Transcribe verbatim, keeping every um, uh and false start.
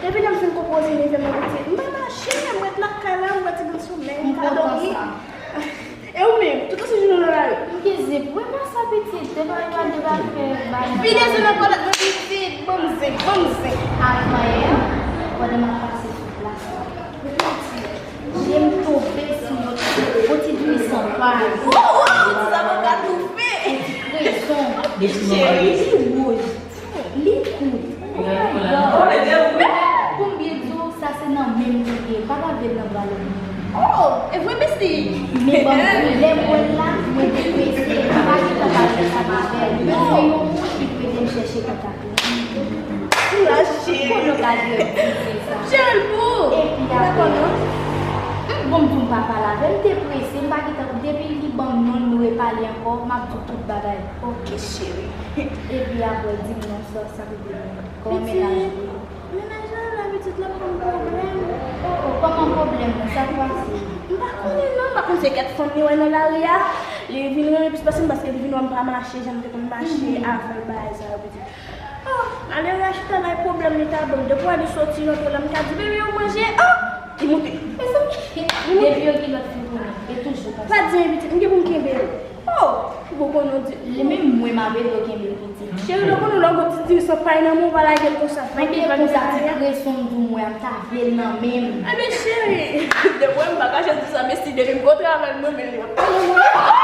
Depi lè m fin konpoze neve m an, pitit, m pa mache, m ret lakay la, m wè timoun sou men, m ka dòmi. E ou menm, tout ase jounen w nan lari? M gen zen pou wè sa pitit, debake, debake, bay. Vide zen nan kòlèt mwen pitit, ban m zen, ban m zen. Avan yè, pandan m ap pase sou plas la, je m tonbe sou yon ti, yon ti diri san pay. Oh, oh, ti avoka toufe. Yon ti kreson. Cheri. Li wouj. Li kou. Oh my God. Pou m byen di w, sa se nan men m li ye. Pa lave l nan bra lòt moun. Oh, e vre, mèsi. Men ban m di w, lè m wè l la, mwen deprese. M pa gentan ka fè sa m avè l. Mwen se yon moun ki prete m chèche kontak li. Kounye a, cheri. Kote w ka di w di sa? Cheri, pou. Epi apre, m, bon, m di w m pa pale avè l, m deprese, m pa gentan, depi li ban m non l, nou repale ankò, m ap di w tout bagay. Ok, cheri. Epi apre, di m non, sa, sa ki gen. Kòman mennaj ou ye? Mennaj la la, pitit, l ap ban m pwoblèm. Oh, oh, kòman pwoblèm nan? Sa k pase? M pa konnen non, m pa konn se kèk fanm li wè nan lari a. Li vin renmen plis pase m paske li vin wè m pa mache jan m te konn mache avan l bagay sa yo, pitit. Oh, malere a chita bay pwoblèm li ta ban m. Depi w wè li soti rantre la, m ta di, "Bebe, ou manje?" Oh, li moute. Mezanmi, depi yo gen lòt fi pou li, e toujou konsa. Pa di anyen, pitit, m gen pou m kenbe l. Oh, ou konnen w di. Li menm mwen m ap ede w kenbe l pitit. Cheri, lè w konnen lè w gon ti diri san pay nan men w, pa lage l konsa. Mwen te konsa ti kreson m di w mwen ap ta vle l nan men m. Enben, cheri, depi w wè m pa ka jwenn di sa, men si depi m gon travay, mwen menm li ap pale mwen.